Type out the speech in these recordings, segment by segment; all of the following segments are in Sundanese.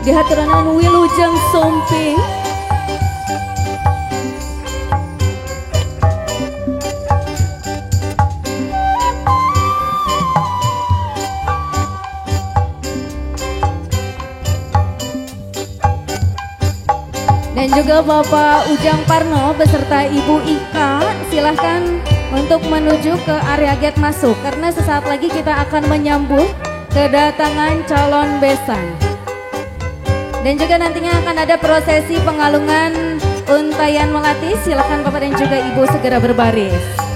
Dihaturanan Wilujeng Sumping. Dan juga Bapak Ujang Parno beserta Ibu Ika, silahkan untuk menuju ke area gate masuk karena sesaat lagi kita akan menyambut kedatangan calon besan. Dan juga nantinya akan ada prosesi pengalungan untayan melati. Silahkan Bapak dan juga Ibu segera berbaris.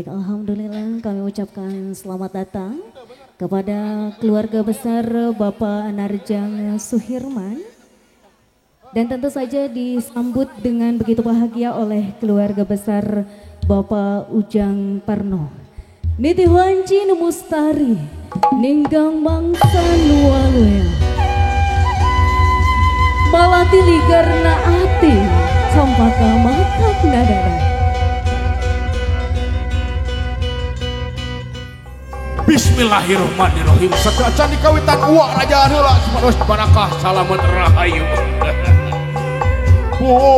Alhamdulillah kami ucapkan selamat datang kepada keluarga besar Bapak Narjang Suhirman. Dan tentu saja disambut dengan begitu bahagia oleh keluarga besar Bapak Ujang Parno. Niti wanci nu mustari ninggang mangsa nualea. Malati ligarna ati campaka makak nadada. Bismillahirrahmanirrahim. Sekacan di kawitan uak raja heula supados barakah salamet rahayu. Pun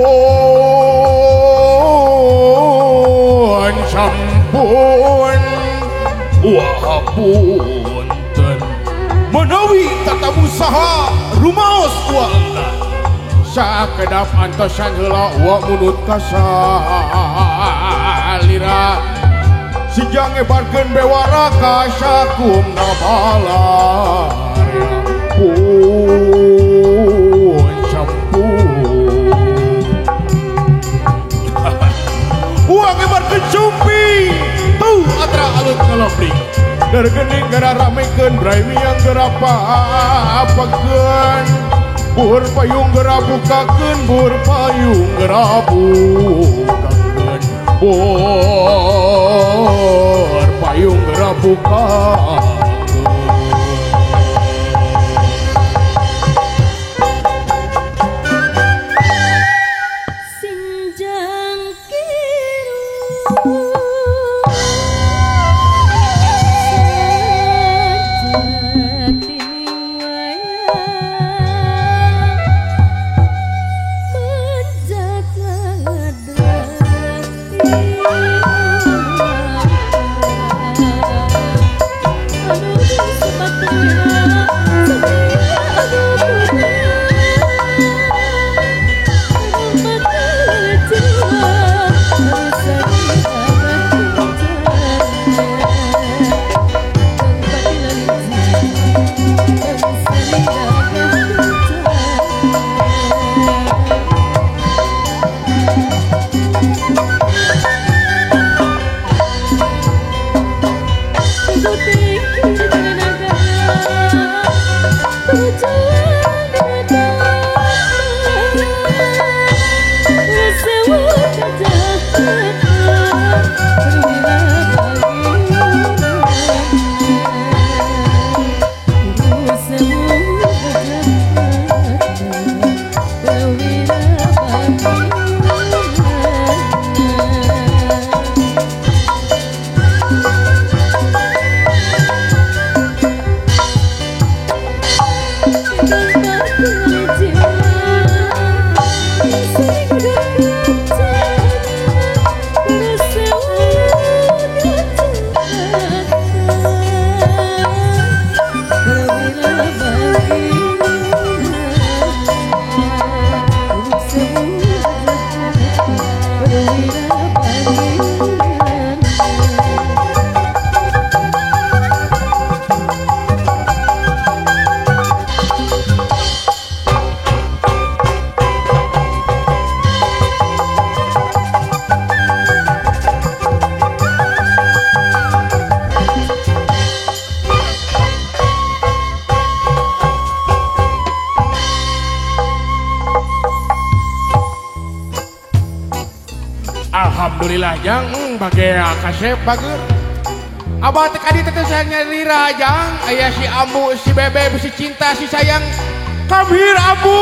sampun uak punten menawi tatamu saha rumaos uak sakedap antosan heula uak munut kasalira. Sijang ngebarkeun bewara ka sakum nabalar pun sampun. Uang ngebarkeun cumpi tuh atra alut ngelopling dergening gara ramekeun brai miang gara papakeun bur payung gara bukakeun bur payung gara bukakeun bor payung gerabukakeun. Sinjang kiru sajatining Alhamdulillah jang bagai kasep bager. Abah teh kadi teh saya nyalira jang, aya si Ambu, si Bebe, si Cinta, si Sayang. Come here Ambu.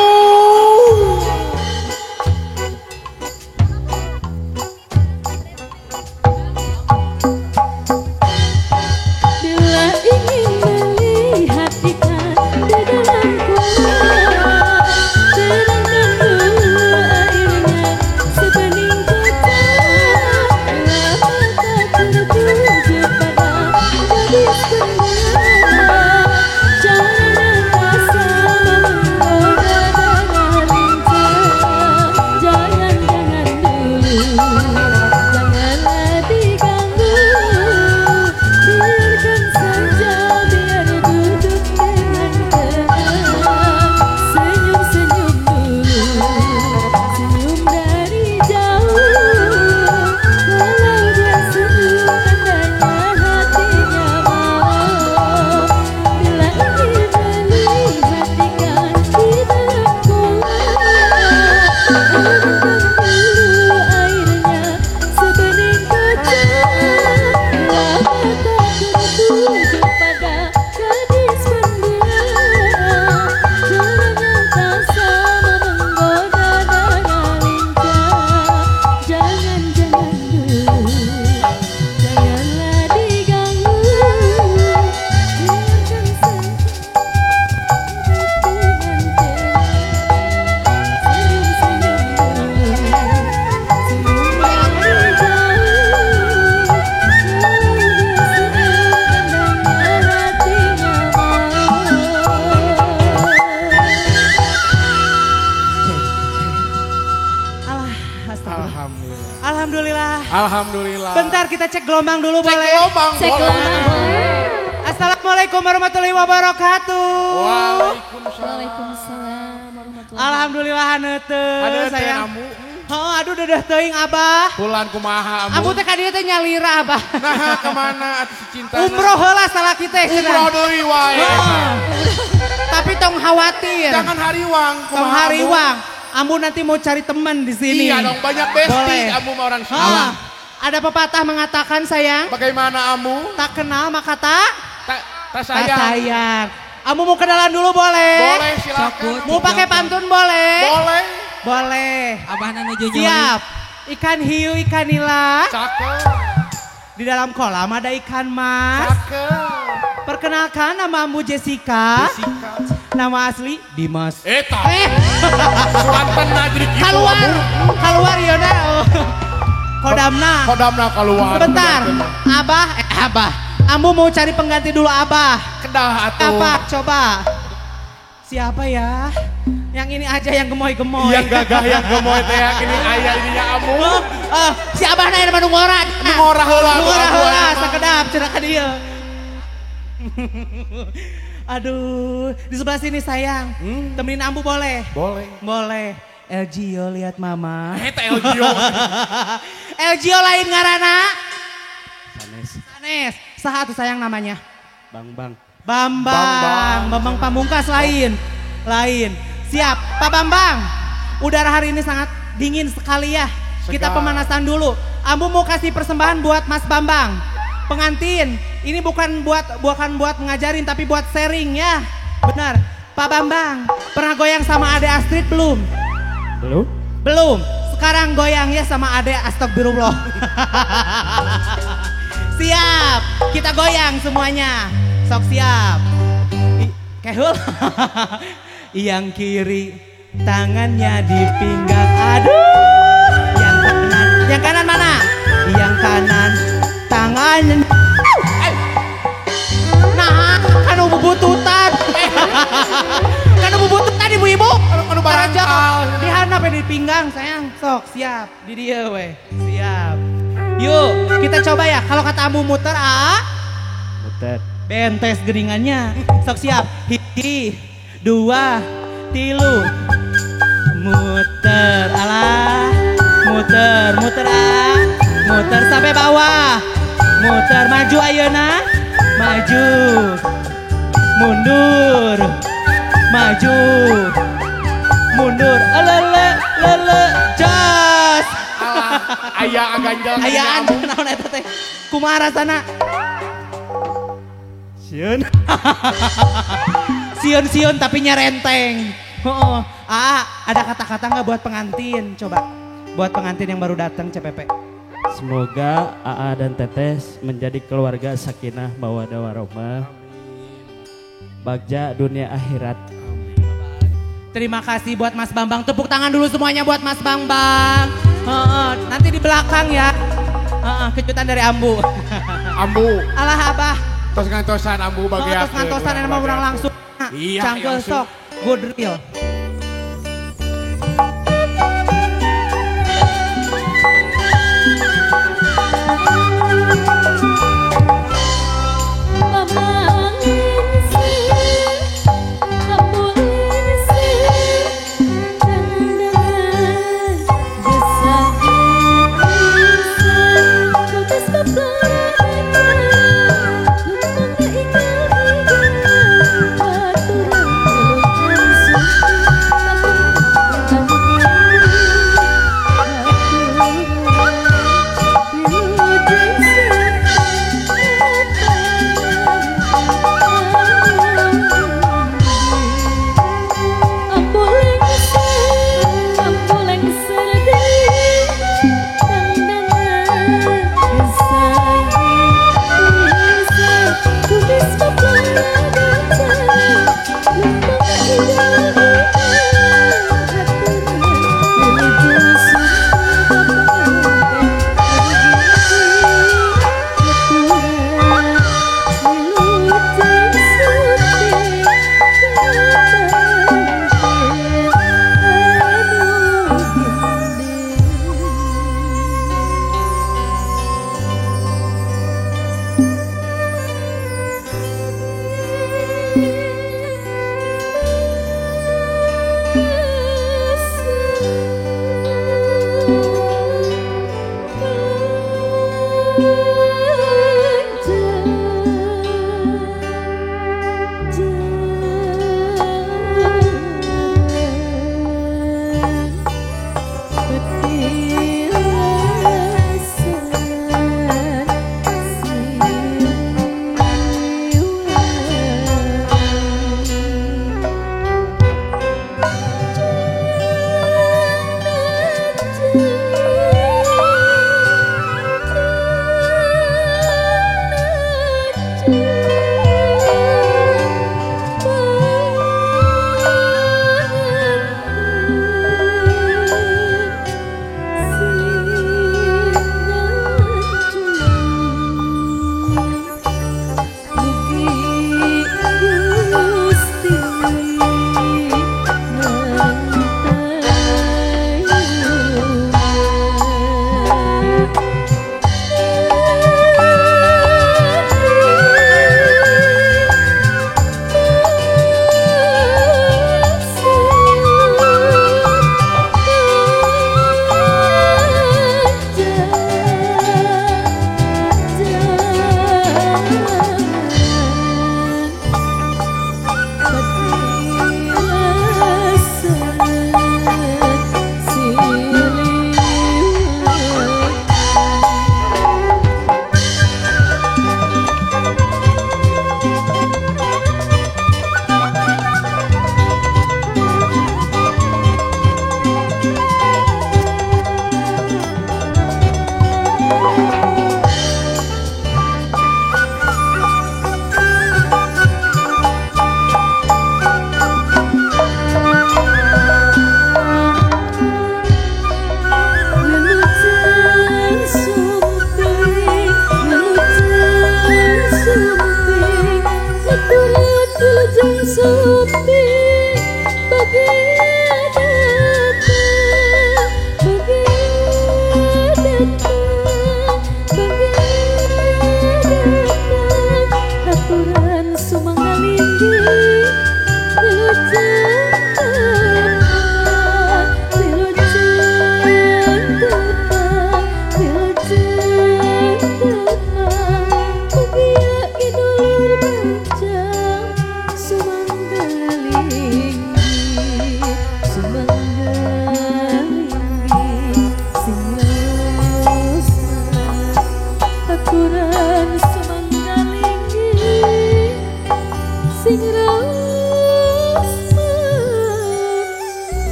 Bila ingin melihat ikan di dalam kolam, terangkan dulu airnya sebening kaca. Bila mata tertuju pada gadis pemula, caranya tak sama menggoda dengan lincah. Jangan-jangan dulu, janganlah diganggu. Biarkan saja, biar duduk dengan tenang. Senyum-senyum dulu, senyum dari jauh. Kalau dia senyum, tandanya hatinya mau. Bila ingin melihat ikan di dalam kolam, terangkan dulu airnya sebening kaca. Bila mata tertuju pada gadis pemula, caranya tak sama menggoda dengan lincah. Jangan-jangan dulu, janganlah diganggu. Biarkan saja duduk dengan tenang. Senyum-senyum dulu, senyum dari jauh. Kalau dia senyum, tandanya hatinya mau. Alah, astagfirullah. Alhamdulillah. Alhamdulillah. Alhamdulillah. Bentar kita cek gelombang dulu Cek boleh? gelombang, Cek boleh. gelombang boleh. Assalamualaikum warahmatullahi wabarakatuh. Waalaikumsalam. Waalaikumsalam warahmatullahi. Alhamdulillah haneuteuh Haneuteuh, sayang. Ambu. Oh, aduh dedeh teuing Abah. Bulan kumaha Ambu. Ambu teh ka dieu teh nyalira Abah. Nah, kemana atuh si Cinta? Umroh heula salaki teh cenah. Umroh deui wae. Heeh. Tapi tong khawatir. Jangan hariwang Tong kumaha, Ambu. hariwang. Ambu nanti mau cari teman di sini. Iya dong, banyak besti Boleh. Ambu mah orang sini. Ah, ada pepatah mengatakan sayang, Bagaimana Ambu? tak kenal maka tak Tak tak tak sayang. sayang. Ambu mau kenalan dulu boleh? Boleh silakan. Mau pakai pantun boleh? Boleh. Boleh. Abah nuju nyoli. Siap. Ikan hiu, ikan nila. Cakep. Di dalam kolam ada ikan mas. Cakep. Perkenalkan nama Ambu Jessica. Jessica. Nama asli Dimas. Eta. Eh, Suanten jadi kitu, keluar. Ambu. Keluar Yona. Oh. Kodamna. Kodamna keluar. Sebentar. Abah, Abah. Ambu mau cari pengganti dulu Abah. Kedah atuh. Apa? Coba. Siapa ya? Yang ini aja yang gemoy-gemoy. Yang gagah yang gemoy teh yang ini ayah ininya Ambu. Oh, oh, si Abah na mah nu ngora. Nu ngora heula, Nu ngora nu heula, ngora. sakedap cenah ka dieu. Aduh, di sebelah sini sayang. Temenin Ambu boleh? Boleh. Boleh. Elgio lihat mama. Eta Elgio. Elgio lain ngaranna. Sanes. Sanes. Saha tuh sayang namanya? Bang Bang. Bambang. Bambang Pamungkas lain. Lain. Siap, Pak Bambang. Udara hari ini sangat dingin sekali ya. Segar. Kita pemanasan dulu. Ambu mau kasih persembahan buat Mas Bambang. Pengantin, ini bukan buat ngajarin tapi buat sharing ya. Benar. Pak Bambang, pernah goyang sama Ade Astrid belum? Belum. Belum. Sekarang goyang ya sama Ade, astagfirullah. Siap, kita goyang semuanya. Sok siap. Kehul. Yang kiri tangannya di pinggang. Aduh. Yang kanan, yang kanan mana? Yang kanan tangannya. Nah, kan bubututan. Kan bubututan ibu-ibu. Anu barangkal. Dihanap di pinggang sayang. Sok siap. Di dia weh. Siap. Yuk, kita coba ya. Kalau kata Ambu muter, ah. Muter. Bentes geringannya. Sok siap. 1, 2, 3. Muter alah. Muter, muter ah. Muter sampai bawah. Muter maju ayeuna. Maju. Mundur. Maju. Mundur. Lele lele jos. Alah, aya aganjel. Ayaan naon eta teh? Kumaha rasana? Sieun. Sieun-sieun tapi nyerenteng. Oh, ah, ada kata-kata nggak buat pengantin? Coba. Buat pengantin yang baru datang CPP. Semoga AA dan Tetes menjadi keluarga sakinah mawaddah warahmah. Bagja dunia akhirat. Terima kasih buat Mas Bambang. Tepuk tangan dulu semuanya buat Mas Bambang. Nanti di belakang ya. Kejutan dari Ambu. Ambu. Alah abah. Tos ngantosan Ambu bagi aku. Tos ngantosan emang urang langsung. Iya, cangkel sok. Good real.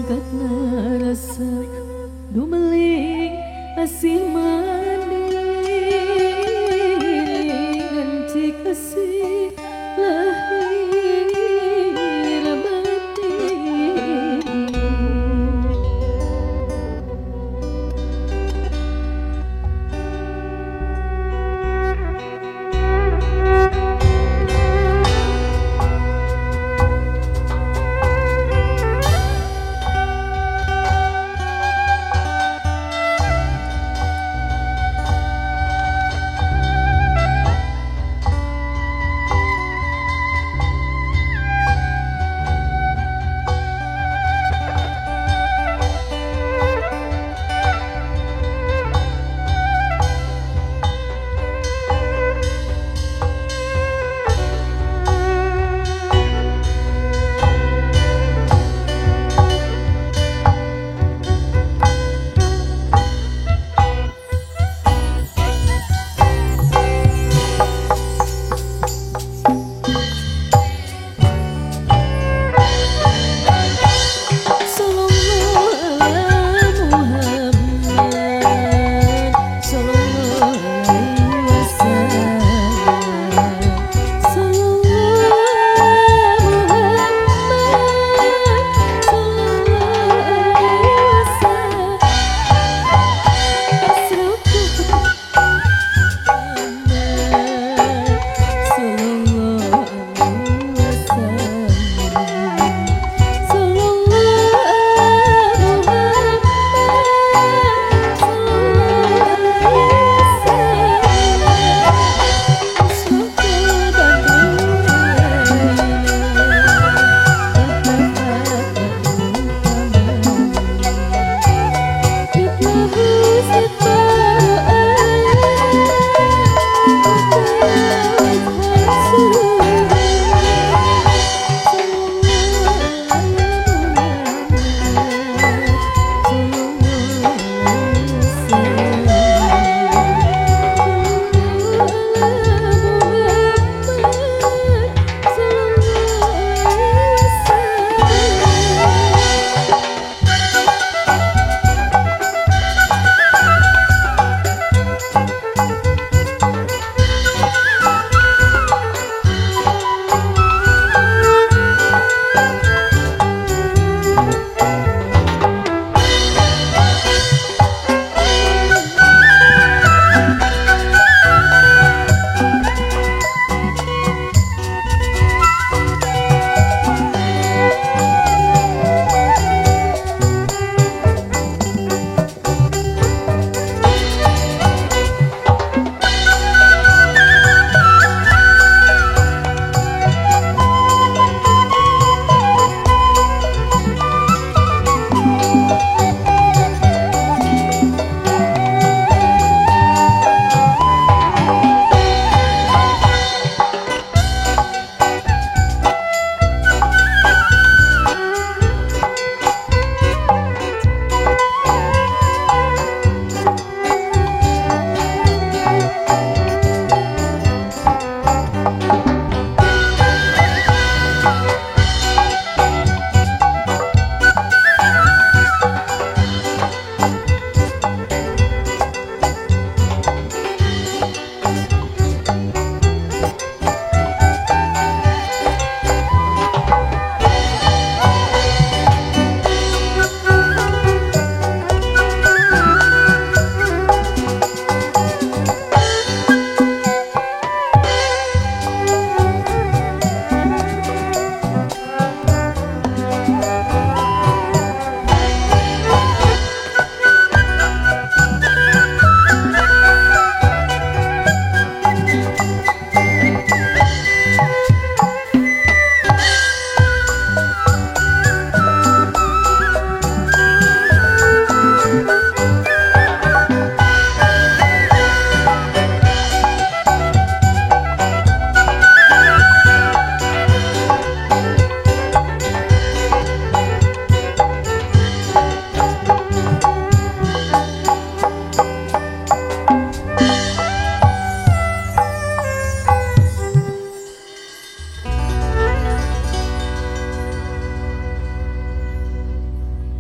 Sungkatna rasa dumeling asih maning nganti kasih lahir batin.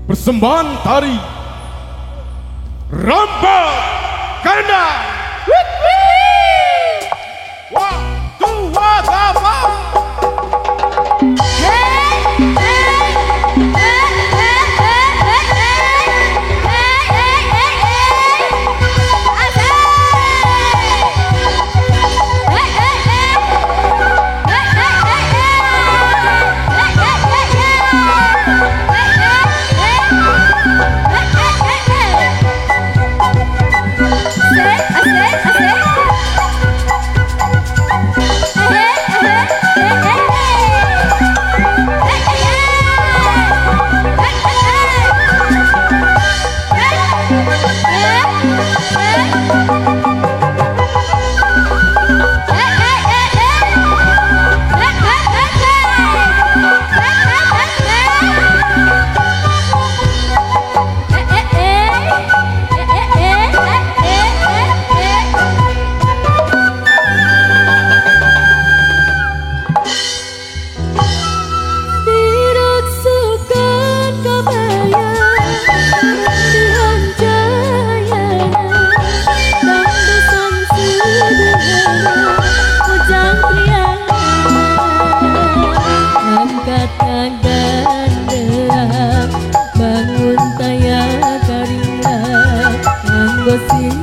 Persembahan tari Rampak Ganda. Waktu wadafa. Asik.